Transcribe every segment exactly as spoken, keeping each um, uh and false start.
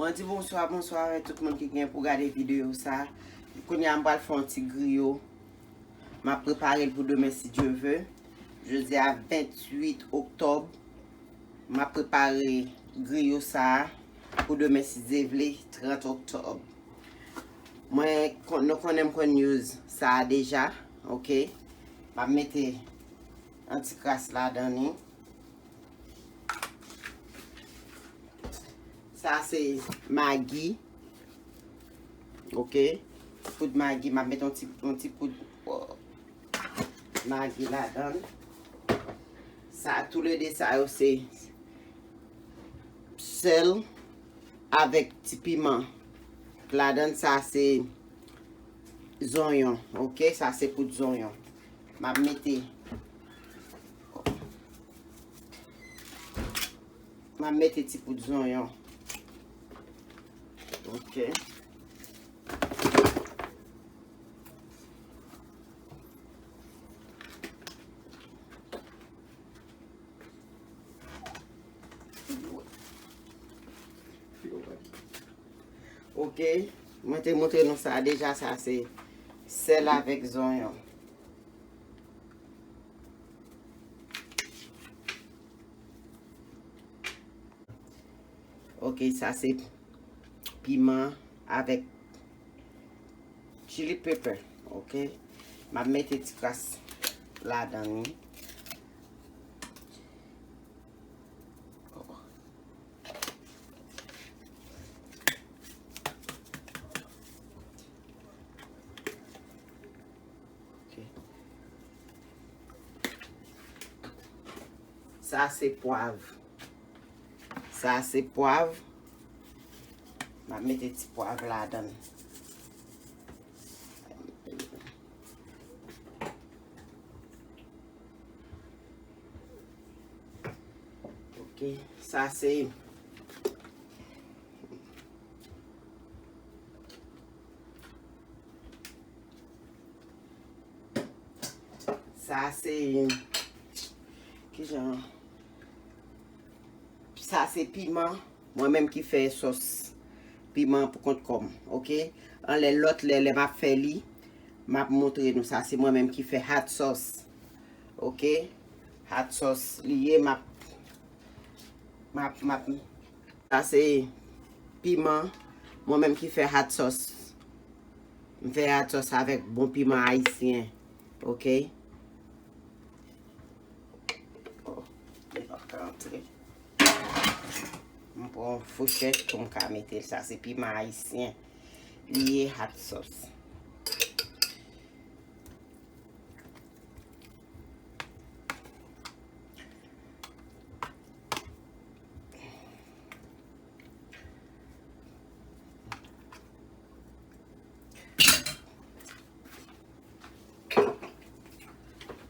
Mwen di bonswa, bonswa avèk tout moun ki gen pou gade videyo sa. Kounye a m pral fè yon ti griyo. M ap prepare l pou demen si Dye ve. Jodi a venntuit oktòb. M ap prepare griyo sa a pou demen si Dye vle, trant oktòb. Mwen, kon- nou konnen m konn use sa a deja, oke? M ap mete yon ti kras ladan li. Sa se magi. Oke. Poud magi, m ap met yon ti, yon ti poud, o, magi ladan l. Sa, toulede sa yo se sèl avèk ti piman. Ladan l, sa se zonyon. Oke, sa se poud zonyon. M ap mete M ap mete ti poud zonyon. Oke. Oke. Mwen te montre nou sa deja, sa se sèl avèk zonyon. Oke, sa se piman avèk chili pepper, oke? M ap mete ti kras ladan li. Oke. Sa se pwav. Sa se pwav. M ap mete ti pwav ladan l. Oke, sa se Sa se, kijan? Sa se piman. Mwen menm ki fè sòs piman pou kont kò m, oke? Anlè lòt lè, lè m ap fè li, m ap montre nou. Sa se mwen menm ki fè hot sauce, oke? Hot sauce li ye, m ap, m ap, m ap, sa se piman. Mwen menm ki fè hot sauce. M fè hot sauce avèk bon piman ayisyen. Oke? Oh, li p ap ka antre. M pran yon fouchèt pou m ka mete l. Sa se piman ayisyen. Li ye hot sauce.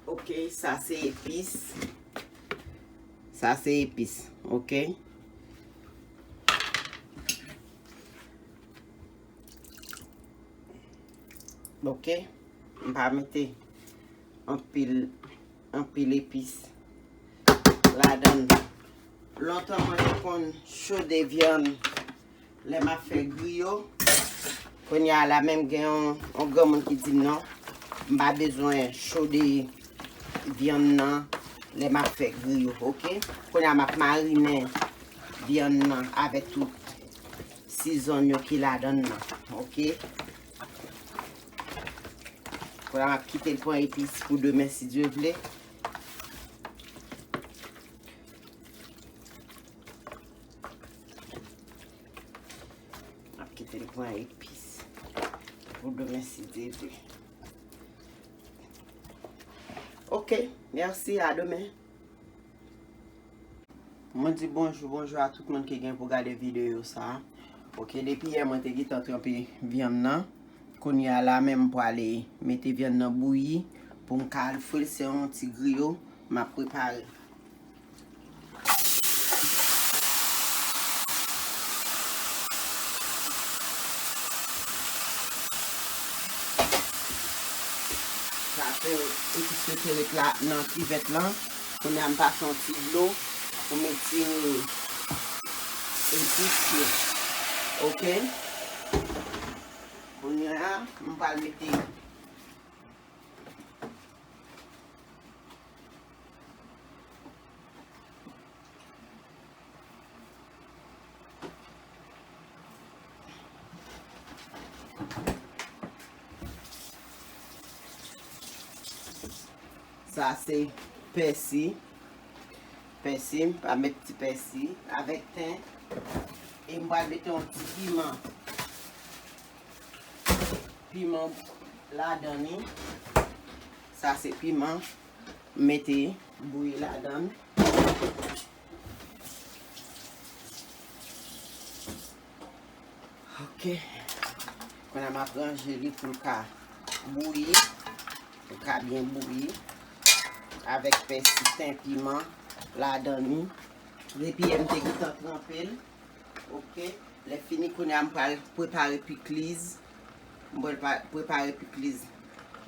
Oke, sa se epis. Sa se epis, oke? Oke, m pa mete anpil, anpil epis ladan l. Lontan mwen te konn chode vyann lè m ap fè griyo. Kounye a la menm gen yon, yon granmoun ki di m non, m pa bezwen chode vyann nan lè m ap fè griyo, oke? Kounye a m ap marinen vyann nan avèk tout sizonn yo ki ladan l nan, oke? Kounye a m ap kite l pran epis pou demen si Dye vle. M ap kite l pran epis pou demen si Dye vle. Oke, mèsi, a demen. Mwen di bonjou, bonjou a tout moun ki gen pou gade videyo sa a. Oke, depi yè mwen te gentan tranpe vyann nan. Kounye a la menm m prale mete vyann nan bouyi pou m ka al fri l, se yon ti griyo m ap prepare. Sa se epis yo te ret la nan kivèt lan. Kounye a m pase yon ti dlo pou m etire epis yo. Ok. Kounye a, m pral mete Sa se pèsi. Pèsi, m pa met ti pèsi avèk ten. E m pral mete yon ti piman. Piman ladan li. Sa se piman. M mete bouyi ladan. Ok. Kounye a m ap ranje li pou l ka bouyi. Pou l ka byen bouyi. Avèk pèsi, ten, piman ladan li. Depi yè m te gentan tranpe l. Ok. Lè fini, kounye a m pral prepare pikliz. M pral pa- prepare pikliz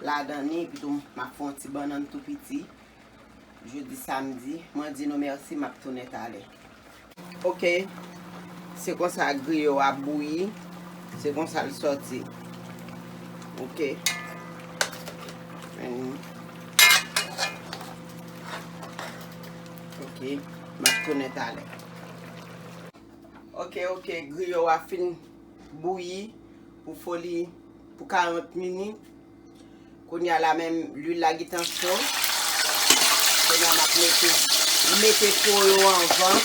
ladan li, epi tou m ap fè yon ti bannann tou piti. Jodi samdi, mwen di nou mèsi, m ap tounen talè. Ok, se konsa griyo a bouyi, se konsa l sòti. Ok. And- ok, m ap tounen talè. Ok, ok, griyo a fin bouyi pou foli pou karant minit. Kounye a la menm, lwil la gentan cho. Kounye a m ap mete, m mete po yo anvan.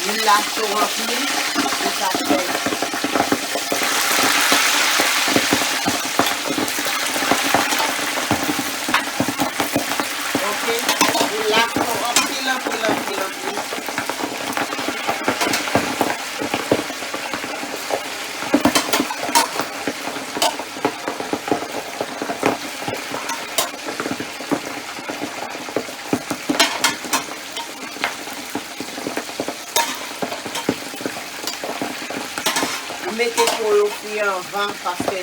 Lwil la cho anpil, se sa k fè. Ok, lwil la cho anpil, anpil, anpil, anpil. Ou mete po yo fri anvan, paske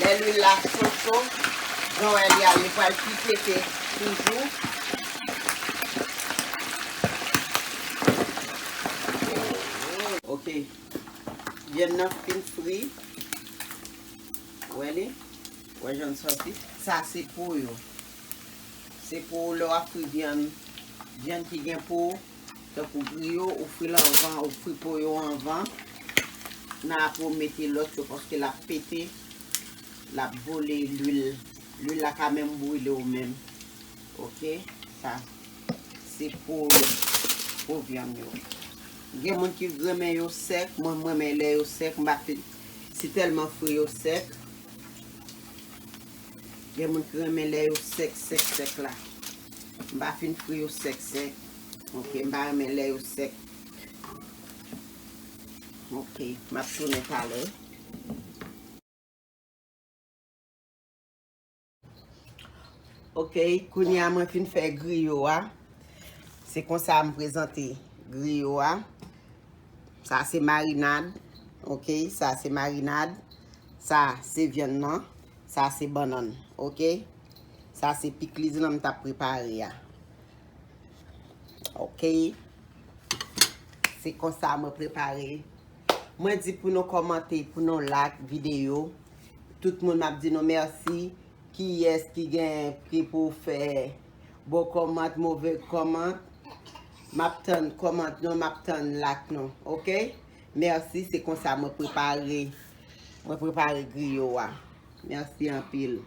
lè lwil la cho cho, jan w wè li a, li pral pi pete toujou. Ok. Vyann nan fin fri. Wè li? Wè jan l sòti? Sa se po yo. Se po lè w ap fri vyann, vyann ki gen po, tankou griyo, ou fri l anvan, ou fri po yo anvan. Nan apre w mete lòt yo, paske l ap pete, l ap vole lwil. Lwil la ka menm brile w menm. Ok, sa se po, po vyann yo. Gen moun ki renmen yo sèk, mwen, m renmen lè yo sèk, m pa fin, si tèlman fri yo sèk. Gen moun ki renmen lè yo sèk, sèk, sèk la. M pa fin fri yo sèk, sèk. Ok, m pa renmen lè yo sèk. Ok, m ap tounen talè. Ok, kounye a mwen fin fè griyo a. Se konsa m prezante griyo a. Sa se marinad. Ok, sa se marinad. Sa se vyann nan. Sa se bannann. Ok. Sa se pikliz lan m t ap prepare a. Ok. Se konsa mwen prepare. Mwen di pou nou kòmante, pou nou like videyo. Tout moun, m ap di nou mèsi. Kiyès ki gen, ki pou fè bon kòmant, move kòmant? M ap tann kòmant nou, m ap tann like nou. Ok? Mèsi, se konsa mwen prepare, mwen prepare griyo a. Mèsi anpil.